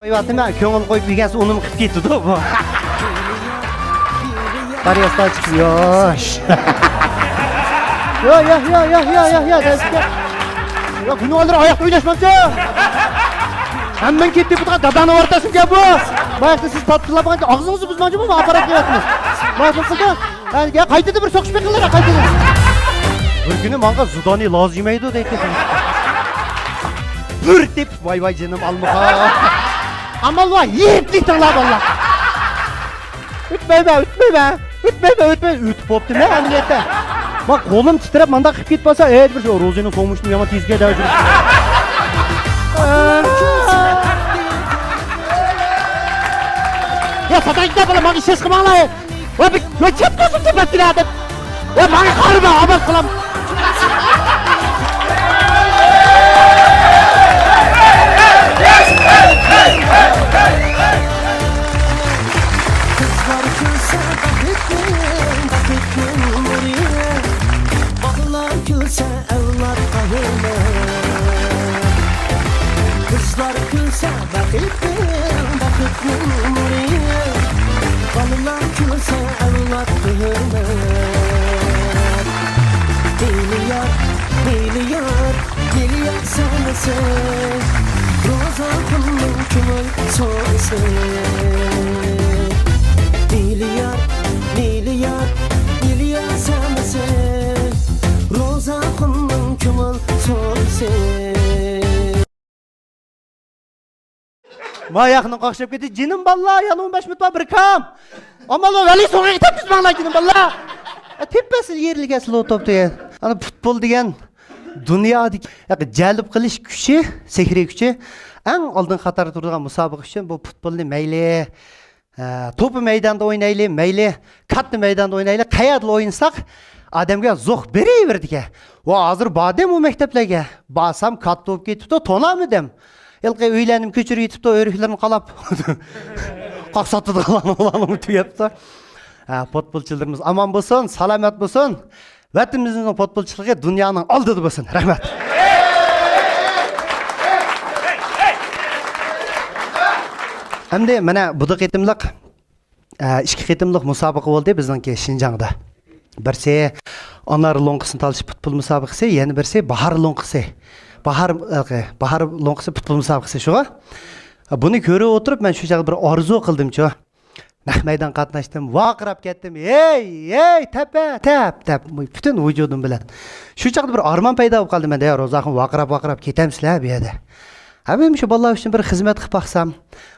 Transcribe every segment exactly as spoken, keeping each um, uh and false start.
قويۇۋاتىمەن، كۆڭۈل قويۇپ يېگەنسە ئۇنىمۇ قىپ كېتىدۇ بۇ. قارىياستا چىقىپ ياش. يا، يا، يا، يا، يا، يا، يا، دەپ كەت. يا، كۈننىڭ ئالدىدا ئاياقتا ئويناشمامچۇ. ھەممىڭ كېتىپ تۇرغان داداڭنى ۋارتاشمىكەن بۇ. باياقتا سىز تاتلىلاپ قالغانچە ئاغزىڭىزنى بۇزمامچۇ بۇ ئاپپارات قىلىۋاتىمىز. باياقتا سىزگە، يا، قايتىدى بىر سوقۇشۇپ بېقىڭلار، قايتىدى. بىر كۈنى ماڭا زۇدانى لازا يېمەيدۇ دەيتتى. بىر تېپىپ، ۋاي، ۋاي، جېنىم ئالمىغا. ئامال بار، يېيىپ كېتىڭلار، بالىلار. ئۆتمەيمەن، ئۆتمەيمەن، ئۆتمەيمەن، ئۆتمەيمەن. ئۆتۈپ بوپتىمەن ئەمەلىيەتتە. ما قولۇم تىترەپ مانداق قىلىپ كېتىپ قالسا، ئەي، بىر روزىنىڭ سوڭمۇشىنى يامان تېزگە دەۋجۈر. يا، ساتايىكتا بالا، ماڭا ئىشلەش قىلماڭلار. ۋە بىر، ۋە چەپ تۇرسۇن تېپەتكىلەردىن. ۋە ماڭا قارىما، ئاباد قىلام. قىزلار كۈلسە، بەختنىڭ، بەختنىڭ نۇرى. بالىلار كۈلسە، ئەۋلادقا ھۆرمەت. قىزلار كۈلسە، بەختىڭ، بەختىڭ نۇرى. بالىلار كۈلسە، ئەۋلادقا ھۆرمەت. مىليارد، مىليارد، مىليارد سانىسى، روزاخاننىڭ كۆڭۈل سورىسى. مىليارد، مىليارد، مىليارد سانىسى، روزاخاننىڭ كۆڭۈل سورىسى. ماياقنىڭ قاقشاپ كېتى، جېنىم باللا، يەنە ئون بەش مىنۇت بار، بىر كام. ئامال بار، ۋەلى سوڭىغا كېتەپمىز ماڭلا، جېنىم باللا. تېپىسىز يېرىلگەن سلو توپ دېگەن. ئانا پۇتبول دېگەن دۇنيادىكى جەلپ قىلىش كۈچى، سېھرىي كۈچى، ئەڭ ئالدىن قاتاردا تۇرىدىغان مۇسابىقە ئۈچۈن بۇ پۇتبولنى مەيلى، ئە، توپا مەيداندا ئوينايلى، مەيلى كاتتا مەيداندا ئوينايلى، قەيەردىلا ئوينىساق، ئادەمگە زوق بېرىۋېرىدىكەن. ۋە ھازىر باردىم ئۇ مەكتەپلەرگە. بارسام، كاتتا بولۇپ كېتىپتۇ، تونالمىدىم. ھېلىقى ئۆيلەرنىمۇ كۆچۈرۈپ يېتىپتۇ، ئۆرۈكلىرىنى قالاپ. قاق ساتىدىغانلارنىڭ ئۇلارنىمۇ تۈگەپتۇ. ھە، پۇتبولچىلىرىمىز ئامان بولسۇن، سالامەت بولسۇن. ۋەتىنىمىزنىڭ پۇتبولچىلىقى دۇنيانىڭ ئالدىدا بولسۇن. رەھمەت. ئەمدى مانا بۇ قېتىملىق، ئە، ئىككى قېتىملىق مۇسابىقە بولدى بىزنىڭكى شىنجاڭدا. بىرسى ئانار لوڭقىسىنى تالىشىش پۇتبول مۇسابىقىسى، يەنە بىرسى باھار لوڭقىسى. باھار، ئە، باھار لوڭقىسى پۇتبول مۇسابىقىسى شۇغۇ. بۇنى كۆرۈپ ئولتۇرۇپ مەن شۇ چاغدا بىر ئارزۇ قىلدىمچۇ. نەق مەيدان قاتناشتىم، ۋارقىراپ كەتتىم. ھېي، ھېي، تەپە، تەپ، تەپ، پۈتۈن ۋۇجۇدۇم بىلەن. شۇ چاغدا بىر ئارمان پەيدا بولۇپ قالدى مەندە، يا روزاخان، ۋارقىراپ، ۋارقىراپ كېتەمسىلەر بۇ يەردە. ھە، مەن مۇشۇ بالىلار ئۈچۈن بىر خىزمەت قىلىپ باقسام،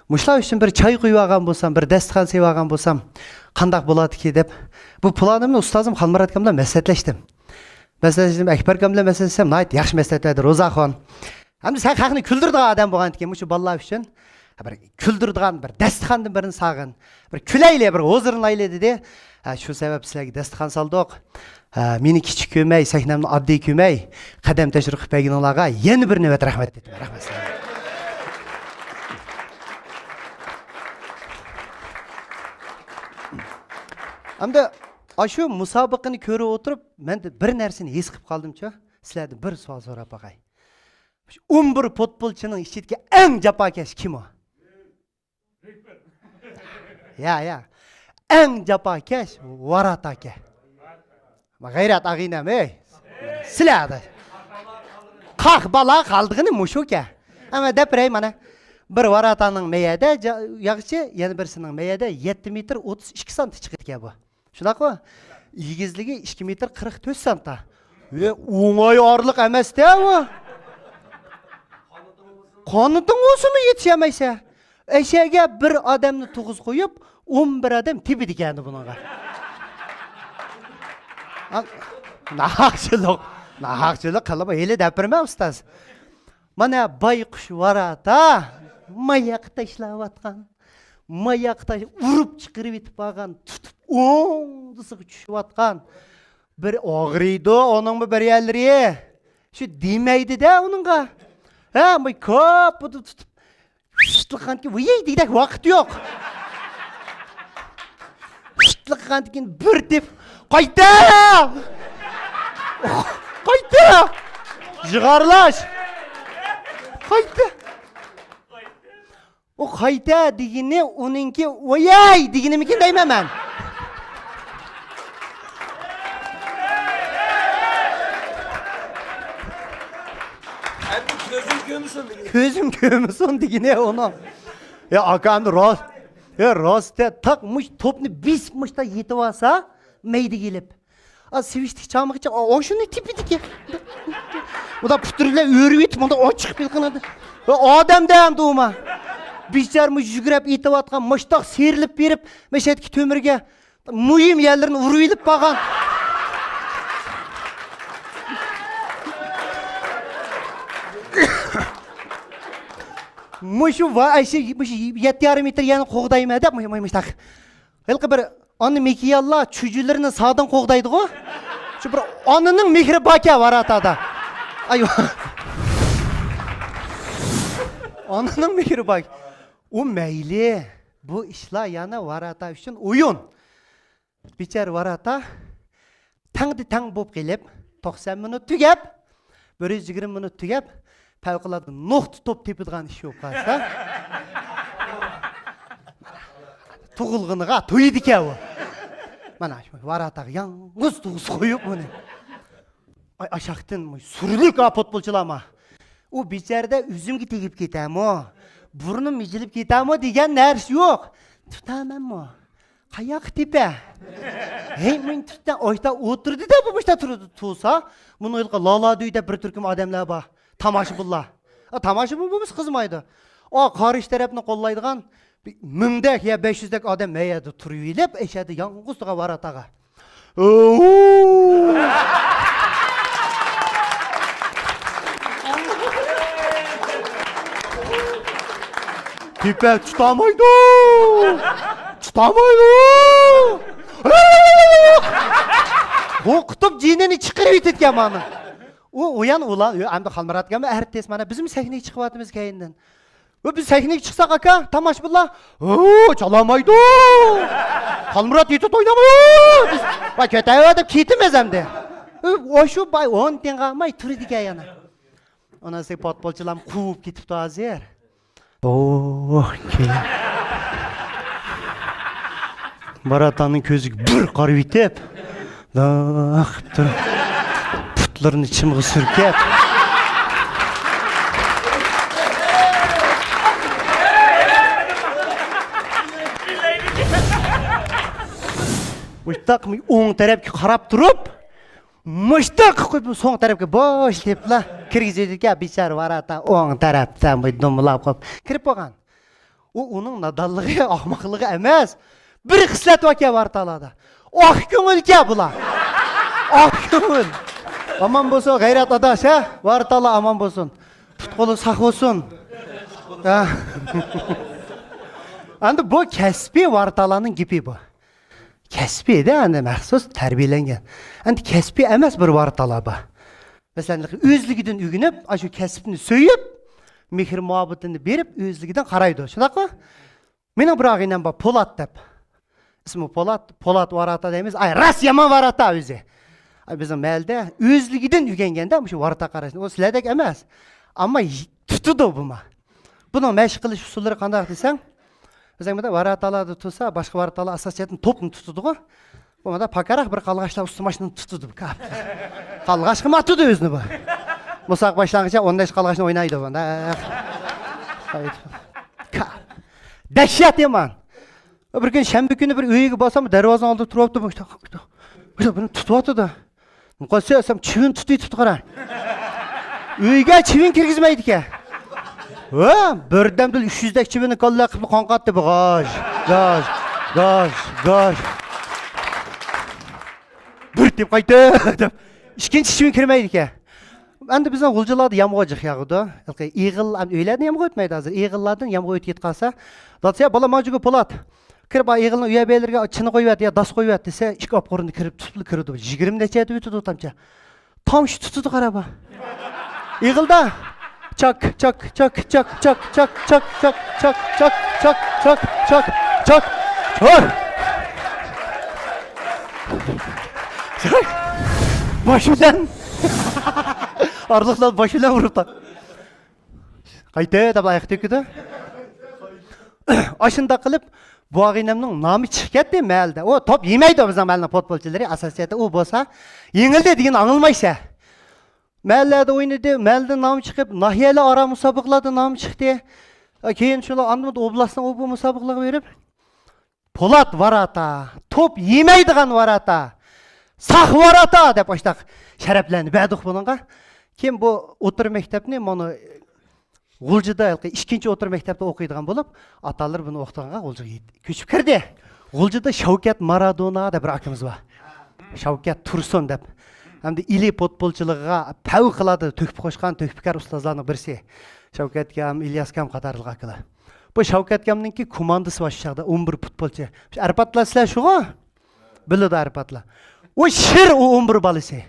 مۇشۇلار ئۈچۈن بىر چاي قۇيۇۋالغان بولسام، بىر دەستىخان سېلىۋالغان بولسام، قانداق بولاتتىكى دەپ، بۇ پىلانىمنى ئۇستازىم خانمۇرات ئاكام بىلەن مەسلىھەتلەشتىم. مەسلىھەتلەشتىم، ئەكبەر ئاكام بىلەن مەسلىھەتلەشسەم، ناھايىتى ياخشى مەسلىھەتلەردى، روزاخان. ئەمدى سەن خەقنى كۈلدۈرىدىغان ئادەم بولغانتىكەن، مۇشۇ بالىلار ئۈچۈن بىر كۈلدۈرىدىغان بىر دەستىخاندىن بىرنى سالغىن، بىر كۈلەيلى، بىر ھۇزۇرلىنايلى دېدى. ھە، شۇ سەۋەب سىلەرگە دەستىخان سالدۇق. ھە، مېنى كىچىك كۆرمەي، سەھنەمنى ئاددىي كۆرمەي، قەدەم تەشرىپ قىلىپ بەرگىنىڭلارغا يەنە بىر نۆۋەت رەھمەت ئېيتىمەن. رەھمەت سىلەرگە. ئەمدى ئاشۇ مۇسابىقىنى كۆرۈپ ئولتۇرۇپ، مەن بىر نەرسىنى ھېس قىلىپ قالدىمچۇ. سىلەردىن بىر سوئال سوراپ باقاي. ئون بىر پۇتبولچىنىڭ ئىچىدىكى ئەڭ جاپاكەش كىم ئۇ؟ يا، يا. ئەڭ جاپاكەش ۋاراتاكەن. غەيرەت ئاغىنەم، ئەي. سىلەر. قاق بالا قالدىغىنى مۇشۇكەن. ئەمما دەپ بېرەي مانا. بىر ۋاراتانىڭ مەيەدە جا-، ياغىچى، يەنە بىرسىنىڭ مەيەدە يەتتە مېتىر ئوتتۇز ئىككى سانتى چىقىدىكەن بۇ. شۇنداققۇ؟ ئېگىزلىكى ئىككى مېتىر قىرىق تۆت سانتا. ۋە ئوڭاي ئارىلىق ئەمەستە ئۇ. قانىتىڭ بولسىمۇ يېتىشەلمەيسەن. ئەشەگە بىر ئادەمنى تۇغۇز قويۇپ، ئون بىر ئادەم تېپىدىكەن بۇنىڭغا. ناھەقچىلىق، ناھەقچىلىق قىلىپ ھېلى دەپ بېرىمەن ئۇستاز. مانا بايقۇش ۋاراتا ماياققا تاشلاۋاتقان. ماياققا تاش ئۇرۇپ چىقىرىۋېتىپ بارغان، تۇتۇپ ئوڭدىسىغا چۈشۈۋاتقان. بىر ئاغرىيدۇ ئۇنىڭمۇ بىر يەرلىرى. شۇ دېمەيدىدە ئۇنىڭغا. ھە، ماي كاپىدا تۇتۇپ، شىتلىققاندىكىن، ۋىي دېگۈدەك ۋاقىت يوق. شىتلىققاندىكىن بىر تېپ، قايتا! قايتا! يىغارلاش! قايتا! ئۇ قايتە دېگىنى ئۇنىڭكى ۋاياي دېگىنىمىكىن دەيمەن مەن. ئەمدى كۆزۈم كۆرمىسۇن دېگىنى. كۆزۈم كۆرمىسۇن دېگىنى ئۇنىڭ. يا ئاكا، ئەمدى راست. يا راست، يا تاق مۇش توپنى بېسىپ مۇشتا يېتىۋالسا، مەيدىگە ئېلىپ. ئا، سېۋىشتىكى چامىقىچە، ئا، ئاشۇنى تېپىدىكەن. ئۇدا پۇتۇرلار ئۆرۈۋېتىپ، مۇندا ئاچىقىپ يىلقىنىدۇ. ئا، ئادەم دە ئەمدى ئۇما. بىچارە مۇشۇ يۈگۈرۈپ ئېتىۋاتقان مۇشتاق سىيرىلىپ بېرىپ، مەشەدىكى تۆمۈرگە مۇھىم يەرلىرىنى ئۇرۇۋېلىپ بارغان. مۇشۇ ۋا-، ئەشە، مۇشۇ يەتتە يېرىم مېتىر يەرنى قوغدايمەن دەپ، مۇشۇ، مۇشۇ، مۇشتاق. ھېلىقى بىر ئانا مېكىيانلار چۈجىلىرىنى سادىن قوغدايدىغۇ؟ شۇ بىر ئانىنىڭ مېھرى باركەن ۋاراتادا. ئاي، ئانىنىڭ مېھرى بار. ئۇ مەيلى، بۇ ئىشلار يەنە ۋاراتا ئۈچۈن ئويۇن. بىچارە ۋاراتا تەڭدە تەڭ بولۇپ قېلىپ، توقسان مىنۇت تۈگەپ، بىر يۈز يىگىرمە مىنۇت تۈگەپ، پەۋقۇلئاددە نۇقتا توپ تېپىدىغان ئىش بولۇپ قالسا، تۇغۇلغىنىغا تويىدىكەن ئۇ. مانا شۇ ۋاراتاغا يالغۇز تۇغۇسى قويۇپ ئۇنى. ئاي، ئاشاقتىن سۈرلۈك ئا پۇتبولچىلارما. ئۇ بىچارىدە ئۆزۈمگە تېگىپ كېتەمۇ؟ بۇرنۇم ئېچىلىپ كېتەمۇ دېگەن نەرسە يوق. تۇتامەنمۇ؟ قاياققا تېپە؟ ھەي، مېنى تۇتتا، ئاشتا ئولتۇردى-دە، بۇ مۇشتا تۇرىدۇ، تۇرسا، مۇنۇ ھېلىقى لالادۈي دەپ بىر تۈركۈم ئادەملەر بار. تاماشىبىنلار. ئا، تاماشىبىن بولمىسا قىزمايدۇ. ئا، قارشى تەرەپنى قوللايدىغان بىر مىڭدەك يا بەش يۈزدەك ئادەم مەيەردە تۇرۇۋېلىپ، ئەشەدە يالغۇز تۇرغان ۋاراتاغا. تېپە تۇتالمايدۇ! تۇتالمايدۇ! قورقۇتۇپ جېنىنى چىقىرىۋېتىدىكەن مانا. ئۇ، ئۇيان ئۇلار، ئەمدى خالمۇراتكەمۇ ئەرتىس، مانا بىزمۇ سەھنىگە چىقىۋاتىمىز كەينىدىن. ۋە بىز سەھنىگە چىقساق، ئاكا، تاماشىبىنلار، ھو، چالالمايدۇ! خالمۇرات يېتە توينامايدۇ! دېسە، ۋاي، كېتەۋەر دەپ كېتىمىز ئەمدى. ئاشۇ باي ئون تىڭغا ماي تۇرىدىكەن يەنە. ئۇنىڭ ئۈستىگە پۇتبولچىلار قوۋۇپ كېتىپتۇ ھازىر. ئوھ، كېيىن. ۋاراتانىڭ كۆزىگە بىر قارىۋېتىپ، لاق قىپتۇ. پۇتلىرىنى چىمغا سۈركەپ. مۇشتاق ئوڭ تەرەپكە قاراپ تۇرۇپ، مۇشتاق قىلىپ سوڭ تەرەپكە بوشلىيىپلا كىرگۈزىدىكەن، بىچارە ۋاراتا ئوڭ تەرەپتە دومىلاپ قويۇپ كىرىپ بولغان. ئۇ ئۇنىڭ نادانلىقى، ئاخماقلىقى ئەمەس. بىر خىسلەت باركەن ۋاراتالاردا. ئاق كۆڭۈلكەن بۇلار. ئاق كۆڭۈل. ئامان بولسۇن غەيرەت ئاداش، ھە؟ ۋاراتالا ئامان بولسۇن. پۇت قولى ساق بولسۇن. ھە. ئەمدى بۇ كەسپىي ۋاراتالارنىڭ گېپى بۇ. كەسپىي-دە، ئەمدى مەخسۇس تەربىيەلەنگەن. ئەمدى كەسپىي ئەمەس بىر ۋاراتالار بار. مەسىلەن، ئۆزلۈكىدىن ئۆگىنىپ، ئاشۇ كەسىپنى سۆيۈپ، مېھىر-مۇھەببىتىنى بېرىپ، ئۆزلۈكىدىن قارايدۇ. شۇنداققۇ؟ مېنىڭ بىر ئاغىنەم بار، پولات دەپ. ئىسمى پولات، پولات ۋاراتا دەيمىز. ئاي، راست يامان ۋاراتا ئۆزى. ئاي، بىزنىڭ مەھەللىدە ئۆزلۈكىدىن ئۆگەنگەندە مۇشۇ ۋاراتا قاراشنى. ئۇ سىلەردەك ئەمەس. ئەمما ي-، تۇتىدۇ بۇمۇ. بۇنىڭ مەشىق قىلىش ئۇسۇللىرى قانداق دېسەڭ، بىزنىڭ بۇيەردە ۋاراتالاردا تۇرسا، باشقا ۋاراتالار ئاساسىي جەھەتتىن توپنى تۇتىدىغۇ. بۇ مانا پاكاراق بىر قالغاچلار ئۇستىماشنى تۇتىدۇ. قالغاچقىمۇ ئاتىدۇ ئۆزىنى بۇ. مۇسابىقە باشلانغىچە ئون بەش قالغاچنى ئوينايدۇ بۇ. دەھشەت يامان. بىر كۈنى شەنبە كۈنى بىر ئۆيگە بارسام، دەرۋازىنىڭ ئالدىدا تۇرۇۋاپتۇ. بۇنى تۇتۇۋاتىدۇ. مۇقەسسەت ئەسەم چىۋىن تۇتۇۋېتىپتۇ قارا. ئۆيگە چىۋىن كىرگۈزمەيدىكەن. ھە، بىردەمدىلا ئۈچ يۈزدەك چىۋىننى كاللا قىلىپ قاڭقاتتى بۇ. غاژ، غاژ، غاژ، غاژ. بىر تېپ قايتا دەپ، ئىككىنچى چىۋىن كىرمەيدىكەن. ئەمدى بىزنىڭ غۇلجىلاردا يامغۇر جىق ياغىدۇ. ھېلىقى ئېغىل، ئەمدى ئۆيلەردىن يامغۇر ئۆتمەيدۇ ھازىر. ئېغىللاردىن يامغۇر ئۆتۈپ كېتىپ قالسا، دادىسى، يا بالا، ماڭا جۈگە پولات. كىرىپ، ئا، ئېغىلنىڭ ئۆيە بېرىلىگە چىنە قويۇۋەت يا داس قويۇۋەت دېسە، ئىككى ئاپقۇرۇنى كىرىپ تۇتۇپلا كىرىدۇ. يىگىرمە نەچچە ئېتىۋېتىدۇ تامچە. تامچە تۇتىدۇ قارا بۇ. ئېغىلدا. چاك، چاك، چاك. ھور. باش بىلەن. ئارىلىقلار باش بىلەن ئۇرۇپتا. قايتا دەپ ئاياق تۆكىدۇ. ئاشۇنداق قىلىپ، بۇ ئاغىنەمنىڭ نامى چىقىپ كەتتى مەھەللىدە. ئۇ توپ يېمەيدۇ بىزنىڭ مەھەللىنىڭ پۇتبولچىلىرى، ئاساسىيەتتە ئۇ بولسا يېڭىلدى دېگەننى ئاڭلىمايسەن. مەھەللىدە ئوينىدى، مەھەللىدە نامى چىقىپ، ناھىيەلەر ئارا مۇسابىقىلاردا نامى چىقتى. كېيىن شۇلار ئاندىن ئوبلاستنىڭ ئۇ بۇ مۇسابىقىلىرىغا بېرىپ، پولات ۋاراتا، توپ يېمەيدىغان ۋاراتا، ساق ۋاراتا دەپ ئاشتاق شەرەپلەرنى بەردۇق بۇنىڭغا. كېيىن بۇ ئوتتۇرا مەكتەپنى مانا غۇلجىدا ھېلىقى ئىككىنچى ئوتتۇرا مەكتەپتە ئوقۇيدىغان بولۇپ، ئاتالىرى بۇنى ئوقۇتقانغا غۇلجىغا يېت-، كۆچۈپ كىردى. غۇلجىدا شەۋكەت مارادونا دەپ بىر ئاكىمىز بار. شەۋكەت تۇرسۇن دەپ. ھەمدە ئىلى پۇتبولچىلىقىغا پەۋقۇلئاددە تۆھپە قوشقان تۆھپىكار ئۇستازلارنىڭ بىرسى. شەۋكەت ئاكام، ئىلياس ئاكام قاتارلىق ئاكىلار. بۇ شەۋكەت ئاكامنىڭكى كوماندىسى بار شۇ چاغدا، ئون بىر پۇتبولچى. شۇ ئەرپاتلار سىلەر شۇغۇ؟ بىلىدۇ ئەرپاتلار. ئۇ شىر، ئۇ ئون بىر بالىسى.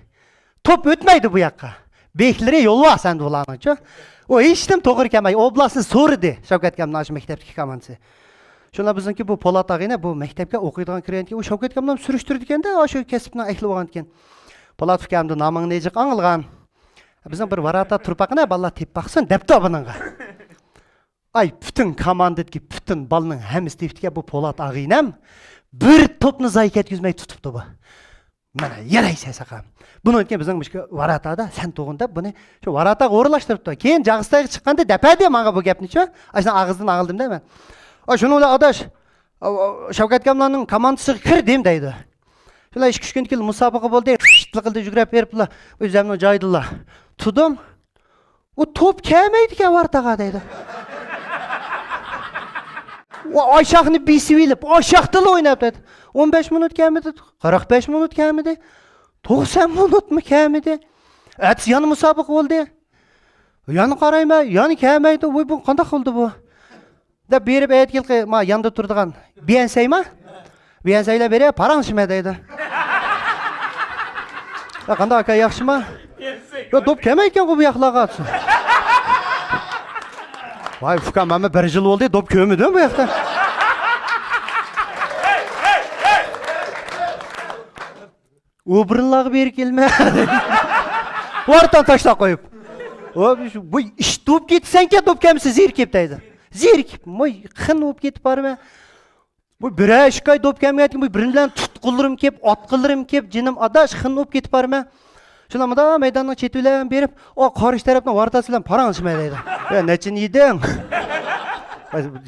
توپ ئۆتمەيدۇ بۇ ياققا. بېكلىرى يولۋاس ئەمدى بۇلارنىڭچۇ. ئۇ ھېچنېمە توغرا كەلمەي، ئوبلاستنى سورىدى شەۋكەت ئاكامنىڭ ئاشۇ مەكتەپتىكى كوماندىسى. شۇنداق بىزنىڭكى بۇ پولات ئاغىنە بۇ مەكتەپكە ئوقۇيدىغان كىرگەندىكىن، ئۇ شەۋكەت ئاكامنى سۈرۈشتۈرىدىكەن-دە، ئاشۇ كەسىپنىڭ ئەھلى بولغاندىكىن. پولات ئۇكا ئەمدى نامىڭنى جىق ئاڭلىغان. بىزنىڭ بىر ۋاراتا تۇرۇپ باققىنا، بالىلار تېپىپ باقسۇن، دەپتۇ بۇنىڭغا. ئاي، پۈتۈن كوماندىدىكى پۈتۈن بالىنىڭ ھەممىسى تېپىپتىكەن، بۇ پولات ئاغىنەم بىر توپنى زايە كەتكۈزمەي تۇتۇپتۇ بۇ. مانا يارايسەن ساقام. بۇنىڭ كېيىن بىزنىڭ مۇشۇ ۋاراتادا سەن تۇغۇن دەپ بۇنى شۇ ۋاراتاغا ئورۇنلاشتۇرۇپتۇ. كېيىن جاغىستايغا چىققاندا دەپەدى ماڭا بۇ گەپنىچۇ. ئاشۇنى ئاغزىدىن ئاڭلىدىم-دە مەن. ئا، شۇنىڭ بىلەن ئاداش، ئا، ئا، شەۋكەت ئاكاملارنىڭ كوماندىسىغا كىردىم دەيدۇ. شۇنداق ئىككى ئۈچ كۈندىن كېيىن مۇسابىقە بولدى. لىقىلدى يۈگۈرۈپ بېرىپلا ئۆزۈمنىڭ جايىدىلا تۇردۇم. ئۇ توپ كەلمەيدىكەن ۋارتاغا دەيدۇ. ئۇ ئاشاقنى بېسىۋېلىپ، ئاشاقتىلا ئويناپ دەيدۇ. ئون بەش مىنۇت كەلمىدى، قىرىق بەش مىنۇت كەلمىدى، توقسان مىنۇتمۇ كەلمىدى. ئەتىسى يەنە مۇسابىقە بولدى. يەنە قارايمەن، يەنە كەلمەيدۇ. ۋوي، بۇ قانداق قىلدى بۇ؟ دەپ بېرىپ ئەتىگىلقى ما ياندا تۇرىدىغان بىيەنسەيما؟ بىيەنسەيلەر بېرىپ پاراڭلىشىمەن دەيدۇ. يا قانداق ئاكا، ياخشىما؟ يا دوپ كەلمەيدىكەنغۇ بۇ ياقلارغا دېسە. ۋاي ئۇكام، مەنمۇ بىر يىل بولدى دوپ كۆرمىدىم بۇ ياقتا. ئۇ بۇرۇنلارغا بېرى كەلمە. ۋارتان تاشلاپ قويۇپ. بۇ ئىش دوپ كېتىسەنكەن، دوپ كەلمىسە زېرىكىپ دەيدۇ. زېرىكىپ، ماي قىن بولۇپ كېتىپ بارىمەن. بۇ بىرەر ئىككى ئاي دوپ كەلمىگەنكىن، بۇ بىرىن بىلەن تۇتقۇنلىرىم كېلىپ، ئاتقىنلىرىم كېلىپ، جېنىم ئاداش قىن بولۇپ كېتىپ بارىمەن. شۇنداق مۇنداق مەيداننىڭ چېتى بىلەن بېرىپ، ئا، قارشى تەرەپنىڭ ۋارتاسى بىلەن پاراڭلىشىمەن دەيدۇ. يا نەچچىنى يېدىڭ؟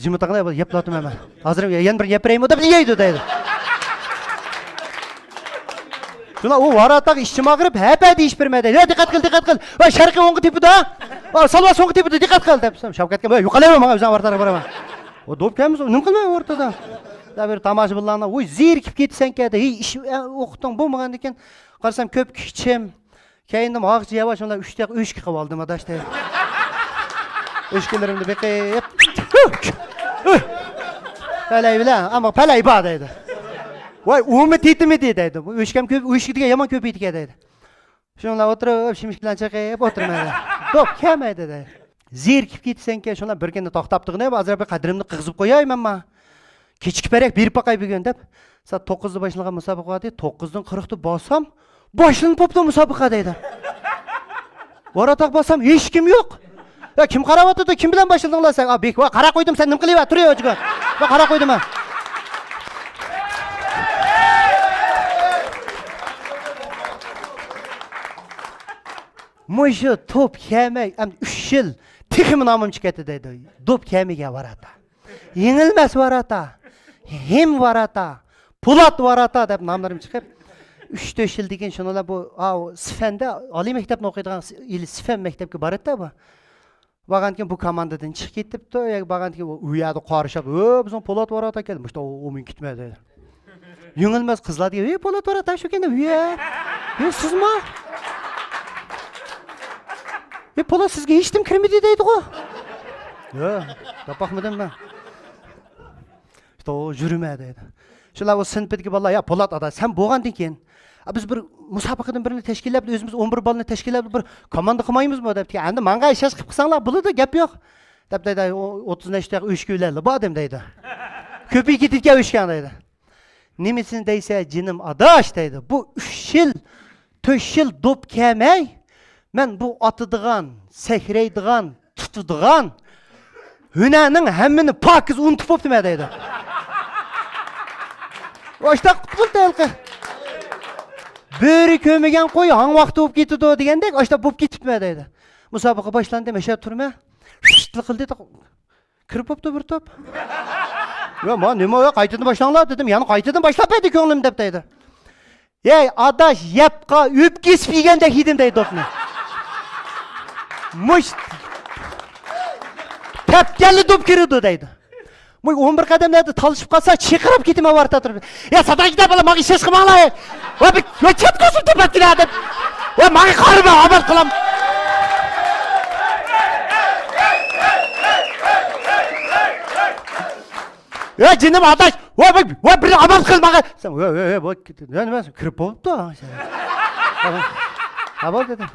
جىمىتاڭلار يەپ لاتىمەن مەن. ھازىر يەنە بىر يەپ بېرەيمۇ دەپ يەيدۇ دەيدۇ. شۇنداق ئۇ ۋاراتاغا ئىچىم ئاغرىپ، ھەپە دېيىش بېرىمەن دەيدۇ. يا دىققەت قىل، دىققەت قىل. ۋە شەرقىي ئوڭغا تېپىدۇ ھە. ۋە سالۋا سوڭغا تېپىدۇ، دىققەت قىل دەپ. شەۋكەتكە، ۋە يوقالايمەن، ماڭا ئۆزۈڭ ۋاراتاغا بارىمەن. ئۇ دوپ كەلمىسە نېمە قىلىمەن ئورتىدا؟ يا بىر تاماشىبىنلارنىڭ، ۋوي زېرىكىپ كېتىسەنكەن دە، ھېي ئىش ئوقۇتۇڭ بولمىغاندىكىن. قارىسام كۆپۈك ئىچىم. كەينىدىن ھاغچى ياۋاش ئۇلار ئۈچ دەقىقە ئۆچكە قىلىپ ئالدىم ئاداش دەيدۇ. ئۆچكىلىرىمنى بېقىپ، پەلەي بىلەن، ئەمما پەلەي بار دەيدۇ. ۋاي ئۇمۇ تېتىمىدى دەيدۇ. بۇ ئۆچكەم كۆپ، ئۆچكە دېگەن يامان كۆپىيىدىكەن دەيدۇ. شۇنىڭ بىلەن ئولتۇرۇپ شىمىك بىلەن چېقىپ ئولتۇرىمەن دەيدۇ. دوپ كەلمەيدۇ دەيدۇ. زېرىكىپ كېتىسەنكەن، شۇنىڭ بىر كۈنى توختاپ تۇرغىنى، ھازىر بىر قەدرىمنى قىغىزىپ قوياي مەنما. كېچىكىپ بېرەك بېرىپ باقاي بۈگۈن دەپ، سائەت توققۇزدا باشلانغان مۇسابىقە بار ئىدى، توققۇزدىن قىرىقتا بارسام، باشلىنىپ بوپتۇ مۇسابىقە دەيدۇ. ۋاراتاغا بارسام ھېچكىم يوق. يا كىم قاراۋاتىدۇ، كىم بىلەن باشلىدىڭلار سەن؟ ئا بېك، ۋا قاراپ قويدۇم، سەن نېمە قىلىۋە، تۇر يا جىگەر. ۋا قاراپ قويدۇم مەن. مۇشۇ توپ كەلمەي ئەمدى ئۈچ يىل تېخىمۇ نامىم چىقىپ كەتتى دەيدۇ. دوپ كەلمىگەن ۋاراتا. يېڭىلمەس ۋاراتا، ھىم ۋاراتا، پولات ۋاراتا دەپ ناملىرىم چىقىپ، ئۈچ تۆت يىلدىن كېيىن شۇنىڭ بىلەن بۇ، ئاۋۇ سىفەندە ئالىي مەكتەپنى ئوقۇيدىغان ئىلى سىفەن مەكتەپكە باراتتى بۇ. بارغاندىكىن بۇ كوماندىدىن چىقىپ كېتىپتۇ. يا بارغاندىكىن ئۇ يەردە قارشاپ، ھۆ، بىزنىڭ پولات ۋاراتا كەلدى. مۇشۇ ئومۇن كېتىمەن دەيدۇ. يېڭىلمەس قىزلار دېگەن، ھەي، پولات ۋاراتا شۇ كەنە، ھە؟ ھە، سىزما؟ ھەي، پولات سىزگە ھېچنېمە كىرمىدى دەيدىغۇ. يا، تاپاقمىدىم مەن. ئۇ يۈرمە دەيدۇ. شۇلار ئۇ سىنىپىدىكى بالىلار، يا پولات ئادا، سەن بولغاندىن كېيىن، ئا، بىز بىر مۇسابىقىدىن بىرنى تەشكىللەپ، ئۆزىمىز ئون بىر بالىنى تەشكىللەپ، بىر كوماندا قىلمايمىزمۇ؟ دەپتىكەن. ئەمدى ماڭا ئىشەنچ قىلىپ قىلساڭلار بولىدۇ، گەپ يوق. دەپ دەيدۇ، ئوتتۇز نەچچە ئۆچكە بىلەن بار ئادەم دەيدۇ. كۆپىيىپ كېتىدىكەن ئۆچكەڭ دەيدۇ. نېمىسىنى دەيسە جېنىم ئاداش دەيدۇ. بۇ ئۈچ يىل، تۆت يىل دوپ كەلمەي، مەن بۇ ئاتىدىغان، سەكرەيدىغان، تۇتىدىغان، ھۈنەرنىڭ ھەممىنى پاكىز ئۇنتۇپ بوپتىمەن دەيدۇ. ئاشتاق قۇتۇلدى ھېلىقى. بۆرە كۆرمىگەن قوي ھاڭ ۋاقتى بولۇپ كېتىدۇ دېگەندەك، ئاشتاق بولۇپ كېتىپتىمەن دەيدۇ. مۇسابىقە باشلاندى، مەشەدە تۇرىمەن. شىتلا قىلدى، كىرىپ بوپتۇ بىر توپ. ۋە ما نېمە، ۋە قايتىدىن باشلاڭلار دېدىم. يەنە قايتىدىن باشلاپ بەردى كۆڭلۈم دەپ دەيدۇ. ھەي ئاداش، يەپقا ئۆپ كېسىپ يېگەندەك يېدىم دەيدۇ توپنى. مۇش تەپكەنلا دوپ كىرىدۇ دەيدۇ. مۇش ئون بىر قەدەملەردە تالىشىپ قالسا چىقىرىپ كېتىمەن ۋارتا تۇرۇپ. يا ساداق كىتاب بالا ماڭا ئىش ئىش قىلماڭلار. ۋە بىر يا چەت قوشۇپ تېپەتكىلە دەپ. ۋە ماڭا قارىما ئامال قىلام. ۋە جېنىم ئاداش، ۋە، ۋە، ۋە بىر ئامال قىل ماڭا. سەن، ۋە، ۋە، ۋە، بۇ، نېمە، كىرىپ بوپتۇ. ھە، بولدى دېدىم. ھە، بولدى دېدىم.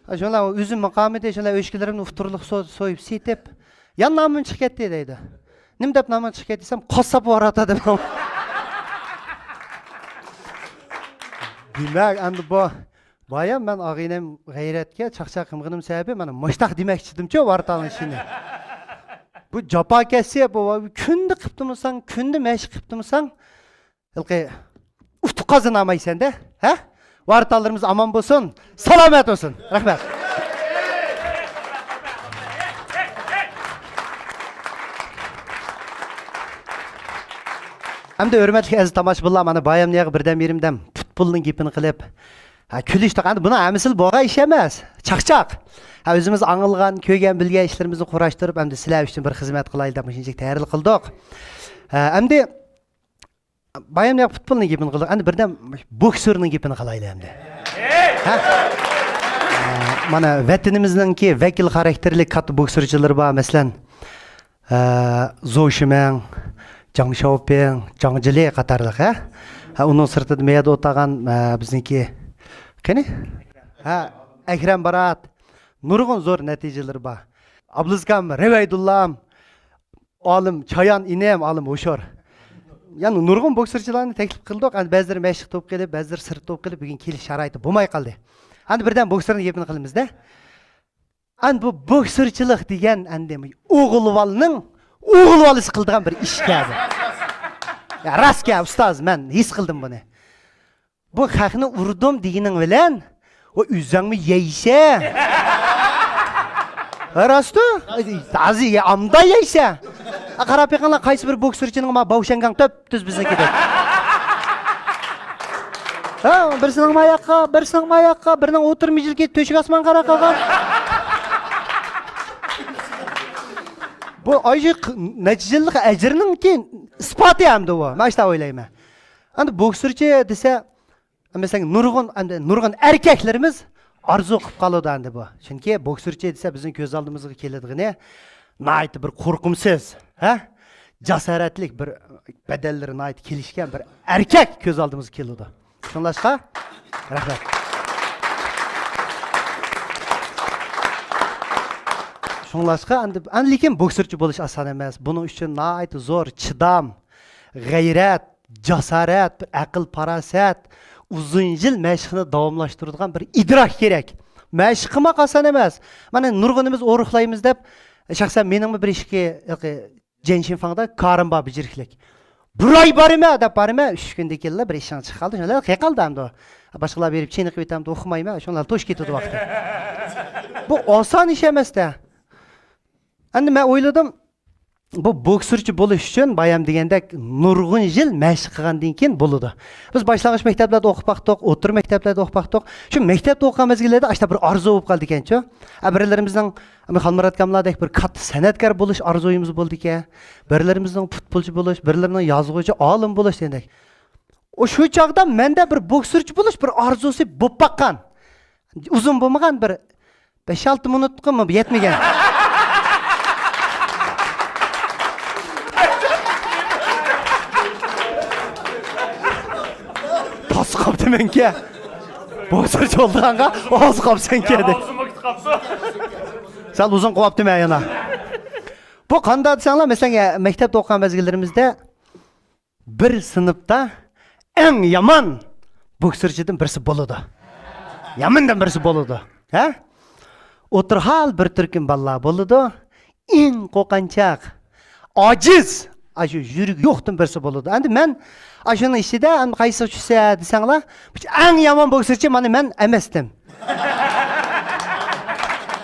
ھە، شۇنداق ئۆزۈم ماقامىدى، شۇنداق ئۆچكىلىرىمنى ئۇتتۇرلۇق سو-، سويۇپ سېتىپ، يەنە نامىم چىقىپ كەتتى دەيدۇ. نېمە دەپ نامىڭ چىقىپ كەتتى دېسەم، قاسساپ ۋاراتا دەپ. دېمەك، ئەمدى بۇ بايام مەن ئاغىنەم غەيرەتكە چاقچاق قىلمىغىنىم سەۋەبى مانا مۇشتاق دېمەكچىدىمچۇ ۋارتالنىڭ ئىشىنى. بۇ جاپاكەشسى، بۇ كۈندە قىپتىمىساڭ، كۈندە مەشىق قىپتىمىساڭ، ھېلىقى ئۇتۇق قازىنالمايسەن-دە، ھە؟ ۋارتاللىرىمىز ئامان بولسۇن، سالامەت بولسۇن. رەھمەت. ئەمدى ھۆرمەتلىك ئەزىز تاماشىبىنلار، مانا بايام نىياغا بىردەم يېرىمدەم پۇتبولنىڭ گېپىنى قىلىپ، ھە، كۈلۈشتۇق. ئەمدى بۇنىڭ ھەممىسى بولغان ئىش ئەمەس. چاقچاق. ھە، ئۆزىمىز ئاڭلىغان، كۆرگەن، بىلگەن ئىشلىرىمىزنى قۇراشتۇرۇپ، ئەمدى سىلەر ئۈچۈن بىر خىزمەت قىلايلى دەپ مۇشۇنچىلىك تەييارلىق قىلدۇق. ھە، ئەمدى بايام ياق پۇتبولنىڭ گېپىنى قىلدۇق. ئەمدى بىردەم بوكسورنىڭ گېپىنى قىلايلى ئەمدى. ھە؟ ئە، مانا ۋەتىنىمىزنىڭكى ۋەكىل خاراكتېرلىك كاتتا بوكسورچىلىرى بار، مەسىلەن، ئە، زو شىمەڭ، جاڭ شياۋپىڭ، جاڭ جىلى قاتارلىق، ھە؟ ھە، ئۇنىڭ سىرتىدا مەيەردە ئولتۇرغان، ئە، بىزنىڭكى، قېنى؟ ھە، ئەكرەم بارات. نۇرغۇن زور نەتىجىلىرى بار. ئابلىزكام رەۋەيدۇللام، ئالىم چايان ئىنىم، ئالىم ھوشۇر. يەنە نۇرغۇن بوكسورچىلارنى تەكلىپ قىلدۇق. ئەمدى بەزىلىرى مەشىق توپ قېلىپ، بەزىلىرى سىرت توپ قېلىپ، بۈگۈن كېلىش شارائىتى بولماي قالدى. ئەمدى بىردەم بوكسورنىڭ گېپىنى قىلىمىز-دە. ئەمدى بۇ بوكسورچىلىق دېگەن ئەمدى ئوغۇل بالىنىڭ ئوغۇل بالىسى قىلىدىغان بىر ئىشكەن بۇ. يا، راستكەن، ئۇستاز، مەن ھېس قىلدىم بۇنى. بۇ خەقنى ئۇردۇم دېگىنىڭ بىلەن، ئۇ ئۆزۈڭمۇ يەيسە. ھە، راستۇ؟ ھازىر يە-، ئامدا يەيسە. ھە، قاراپ بېقىڭلار، قايسى بىر بوكسورچىنىڭ ما باۋشەنگاڭ تۈپتۈز بىزنىڭكىدەك. ھە، بىرسىنىڭ ما ياققا، بىرسىنىڭ ما ياققا، بىرىنىڭ ئوتتۇرا مىجىلكى تۆشۈك ئاسمانغا قاراپ قالغان. بۇ ئايجى نەتىجىلىك ئەجىرنىڭكى ئىسپاتى ئەمدى بۇ. مەن شۇنداق ئويلايمەن. ئەمدى بوكسورچى دېسە، مەسىلەن، نۇرغۇن، ئەمدى نۇرغۇن ئەركەكلىرىمىز ئارزۇ قىلىپ قالىدۇ ئەمدى بۇ. چۈنكى بوكسورچى دېسە بىزنىڭ كۆز ئالدىمىزغا كېلىدىغىنى ناھايىتى بىر قورقۇمسىز، ھە؟ جاسارەتلىك بىر بەدەنلىرى ناھايىتى كېلىشكەن بىر ئەركەك كۆز ئالدىمىزغا كېلىدۇ. شۇڭلاشقا، رەھمەت. شۇڭلاشقا ئەمدى، ئەمدى لېكىن بوكسورچى بولۇش ئاسان ئەمەس. بۇنىڭ ئۈچۈن ناھايىتى زور چىدام، غەيرەت، جاسارەت، بىر ئەقىل-پاراسەت، ئۇزۇن يىل مەشىقنى داۋاملاشتۇرىدىغان بىر ئىدراك كېرەك. مەشىق قىلماق ئاسان ئەمەس. مانا نۇرغۇنىمىز ئورۇقلايمىز دەپ، شەخسەن مېنىڭمۇ بىر ئىككى، ياقى، جيەنشىن فاڭدا كارىم بار بېجىرىكلىك. بىر ئاي بارىمەن دەپ بارىمەن، ئۈچ كۈندىن كېيىنلا بىر ئىشىڭ چىقىپ قالدى، شۇنداق قېلىپ قالدى ئەمدى. باشقىلار بېرىپ چېنىقىپ كېتەمدۇ، ئۇقمايمەن، شۇنداق توشۇپ كېتىدۇ ۋاقتى. بۇ ئاسان ئىش ئەمەس-دە. ئەمدى مەن ئويلىدىم، بۇ بوكسورچى بولۇش ئۈچۈن بايام دېگەندەك نۇرغۇن يىل مەشىق قىلغاندىن كېيىن بولىدۇ. بىز باشلانغۇچ مەكتەپلەردە ئوقۇپ باقتۇق، ئوتتۇرا مەكتەپلەردە ئوقۇپ باقتۇق. شۇ مەكتەپتە ئوقۇغان مەزگىللەردە ئاشۇنداق بىر ئارزۇ بولۇپ قالىدىكەنچۇ. ئە، بىرلىرىمىزنىڭ، ئەمما خالمۇرات ئاكاملاردەك بىر كاتتا سەنئەتكار بولۇش ئارزۇيىمىز بولىدىكەن. بىرلىرىمىزنىڭ پۇتبولچى بولۇش، بىرلىرىنىڭ يازغۇچى، ئالىم بولۇش دېگەندەك. ئۇ شۇ چاغدا مەندە بىر بوكسورچى بولۇش بىر ئارزۇسى بولۇپ باققان. ئۇزۇن بولمىغان، بىر بەش-ئالتە مىنۇتقىمۇ يەتمىگەن. تاس قاپتىمەنكى. بوكسورچى بولىدىغانغا ئاز قاپسەنكى دەپ. سەل ئۇزۇن قىلىۋاپتىمەن يەنە. بۇ قانداق دېسەڭلار، مەسىلەن، مەكتەپتە ئوقۇغان مەزگىللىرىمىزدە بىر سىنىپتا ئەڭ يامان بوكسورچىدىن بىرسى بولىدۇ. ياماندىن بىرسى بولىدۇ. ھە؟ ئوتتۇرا ھال بىر تۈركۈم بالىلار بولىدۇ. ئەڭ قورقۇنچاق، ئاجىز، ئاشۇ يۈرىكى يوقتىن بىرسى بولىدۇ. ئەمدى مەن ئاشۇنىڭ ئىچىدە ئەمدى قايسىغا چۈشسە دېسەڭلار، ئەڭ يامان بوكسچى مانا مەن ئەمەستىم.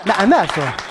مەن ئەمەس ئۇ.